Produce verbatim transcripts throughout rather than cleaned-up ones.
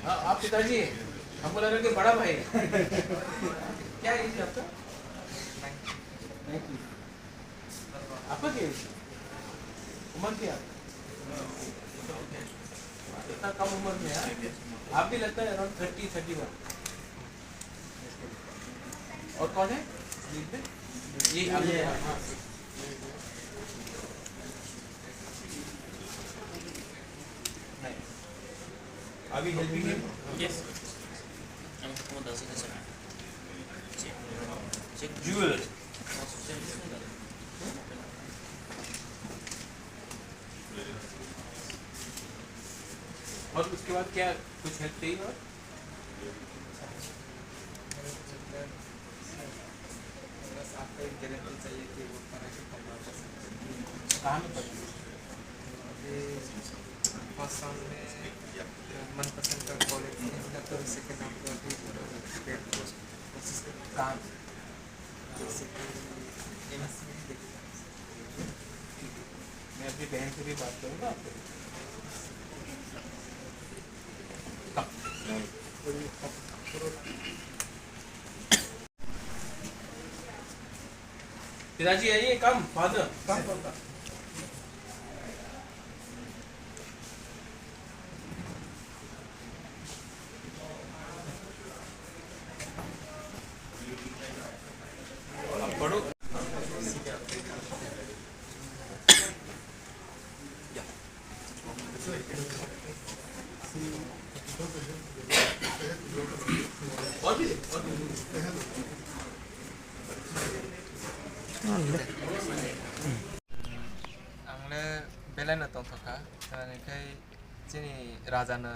हाँ, आप पिताजी, हमको लग रहा है कि बड़ा भाई। क्या एज है आपका? आपका क्या एज है? उम्र क्या है? इतना कम उम्र में, हाँ? आप भी लगता है around thirty, thirty one। और कौन है लीड में? ये, ये, हाँ। नहीं। Are we helping him? Yes. Jewel. और उसके बाद क्या कुछ हेल्प चाहिए और? बस आपका एक गारंटी चाहिए कि वो पढ़ाई को करना पसंद करती है। कहाँ में पढ़ती है? अभी फर्स्ट राउंड में मनपसंद का कॉलेज नहीं मिला, तो उसी के नाम पे अभी कोशिश कर रहा हूँ। कहाँ? जैसे कि एम्स में ही देखा। मैं अपनी बहन से भी बात करूँगा आपको। पिताजी, आइए, come, father, come, come, come। आप पढ़ो। Ang le belai no tongthok kha, tamni khai chini raja no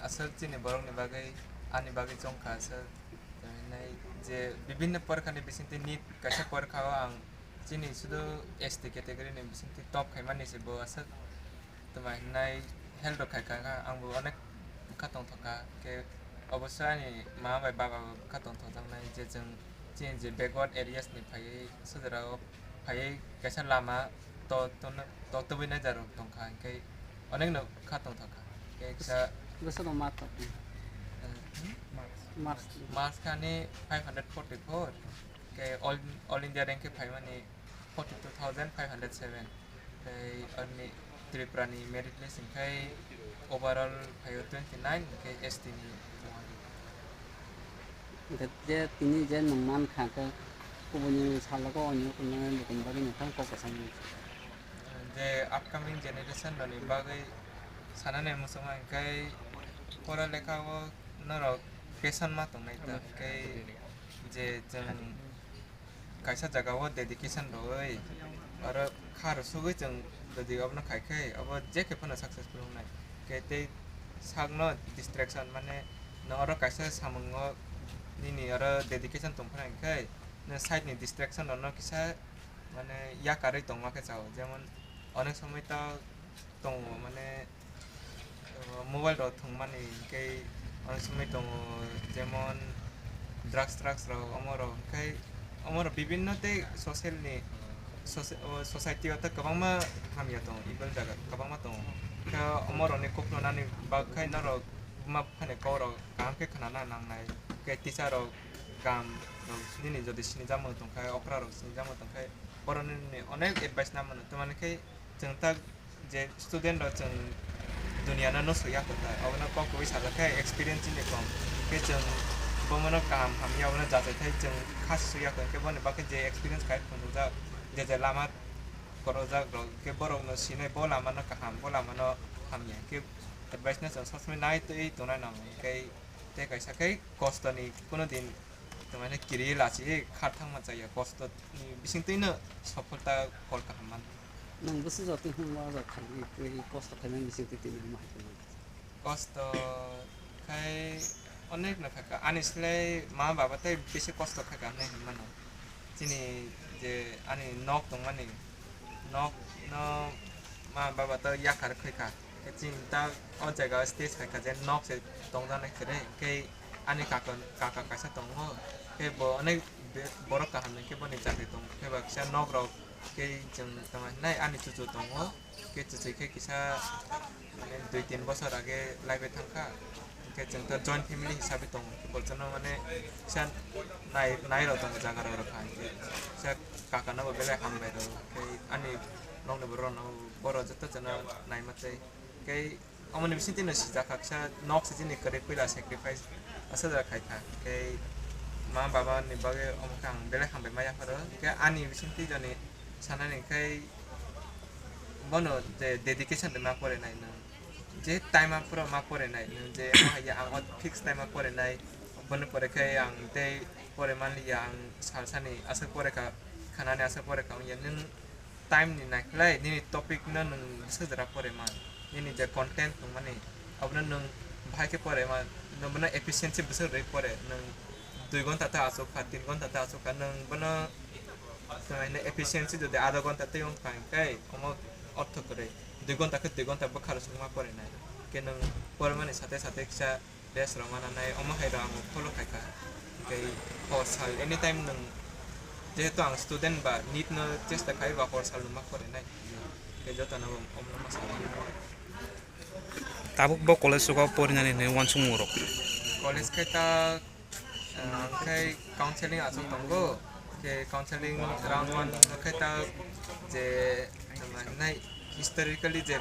aswk chini borok ni bagwi, ani bagwi chong kha aswk, tamni je bibhinno porkha ni bisingtwi nit kaisa porkha o ang chini sudu S T category ni bisingtwi top khaimani se bo aswk. Tuma hinai help rok khai kha, ang bo onek bwkha tongthok kha, khe oboso ani mama bai baba bo bwkha tongthok jaknai, je chwng chini je backward areas ni phaiwi sojra o phaiwi kaisa lama to, to, to tubui nai jaro tongkha, hinkhe onek no bwkha tongthok kha, khe kisa bwsano mark tong. Eh, hmm? Marks. Marks kha ani five hundred forty-four, khe all, all India rank khe phaimani forty two thousand five hundred seven. Tei arni Tripura ni merit list hinkhe overall phaio twenty nine, hinkhe S T ni. Hinkhe je tini je nwng man kha khe kubuni salogo onyo kunui bwkhaini bagwi nwng thang kok kwchangni. Je upcoming generation rokni bagwi sanani muchungma hinkhe pora lekha o norok passion ma tongnai ta, hinkhe je chwng kaisa jaga o dedication rwui oro kha rw sugui chwng jodi obono khai khe obo je khe phano successful wngnai. Khe tei sakno distraction mane nwng oro kaisa samungo nini oro dedication tong phano hinkhe nwng side ni distraction rokno kisa mane yakarwi tongma khe chao, jemon onek somoi ta tongo mane mobile rok thwngmani hinkhe onek somoi tongo, jemon drugs, drugs rok omo rok hinkhe omo rok bibinno tei social ni soci-, o society o tei kwbangma hamya tongo, evil jaga kwbangma tongo. Khe omo rokni kok phunani bagwi khe norok buma buphani kok rok kaham khe khwnana nangnai, khe teacher rok kaham rok nini jodi sinijakmung tongkha, okra rok sinijakmung tongkha, borok nini onek advice na mano, tamani khe chwng tak je student rok chwng dunia no, no suya kota, obono kok kwbui sajak khe experience ni kom khe chwng bomono kaham hamya obono jachai thai chwng kha suya khe boni bagwi je experience khai phunukjak, je je lama korojak rok khe borok no sinai bo lama no kaham bo lama no hamya khe advice no chwng sob somoi nai twi tongnai nang khe tei kaisa khe kosto ni kuno din Tongmani kiri lachi kha thangma chaya kosto ni bisingtwi no sopholta kol kaham man. Nang bwswk jotwi hwnba jat khaidi tei kosto khaimani bisingtwi tini hwnba hai phano. Kosto khai onek no kha ani slai ma baba tei bisi kosto kha kha hinwi hinmano. Chini je ani nok tongmani nok no ma baba to yakhar khoi kha. Khe chini ta o jaga o stage hai kha je nok se tongjaknai kwrwi, hwnkhe ani kaka, kaka kaisa tongo, khe bo onek be-, borok kaham ni khe boni chakri tongo, khe ba kisa nok rok Khe chwng tamo hinai ani chuchu tongo, khe chuchwi khe kisa, mane, dui tin bosor age laibai thangkha, hwnkhe chwng to joint family hisabe tongo, khe bochano, mane, kisa nai, nairok tongo jaga rok rwkha, hwnkhe kisa kakano bo belai hambai rw, khe ani nokni borok rokno boro joto jano naima tei, khe Omoni bisingtwi no sijak kha, kisa nok se chini kwrwi puila sacrifice aswk jora khai kha. Tei ma baba ni bagwi omo khe ang belai hambai ma yapharo. Hwnkhe ani bisingtwi joni sanani khai bono je dedication de ma pore nai nwng. Je time a pura ma pore nai nwng, je omo hai ya ang o fix time a pore nai. Boni pore khai ang tei pore man ya ang sal sani aswk pore kha, khanani aswk pore kha wngya nwng. Time ni naikhlai nini topic no nwng bwswk jora pore man, nini je content tongmani abono nwng bahai khe pore man, nwng bono efficiency bwswk rwui pore, nwng dui ghonta ta achuk kha, tin ghonta ta achuk kha, nwng bono, nwng efficiency jodi adha ghonta tei wng kha, hwnkhe omo ortho kwrwi, dui ghonta khe dui ghonta bwkha rw songma pore nai, khe nwng pore mani sate sate kisa Best rok mana nai, omo hai rok ang follow khai kha. Hwnkhe hor sal anytime nwng, jehetu ang student ba nit no chesta khai ba hor sal nwng ma pore nai. Hwnkhe joto no omo ma sal. Tabuk bo college o porinani hinwi uansukmung rok. College khai ta, ah, khai counseling aswk tongo. Khe counseling round one khe ta je nai historically je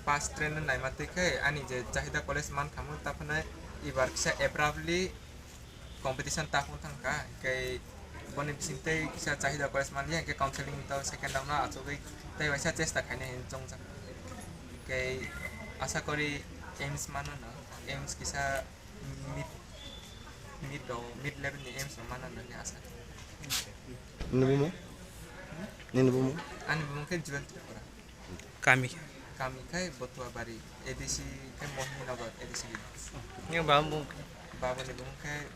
past trend no naima twi khe ani je Jahida College man khamu, ta phano ibar kisa abruptly competition ta phung thang kha, hwnkhe boni bising tei kisa Jahida College man ya, hwnkhe counseling to second round no achugwi tei waisa chesta khainai hinwi chongjak. Hwnkhe asa kori aims mano no, aims kisa mid, mid rok, mid level ni aims rok mano no hinwi asa. Nini bumung? Nini bumung? Ani bumung khe Jewel Tripura. Kami khe? Kami khe Botuabari, A D C khe Mohini Nagar, A D C village. Nini baba bumung khe? Baba ni bumung khe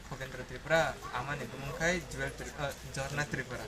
Khogendra Tripura, ama ni bumung khe Jewel Tri-, eh, Jharna Tripura.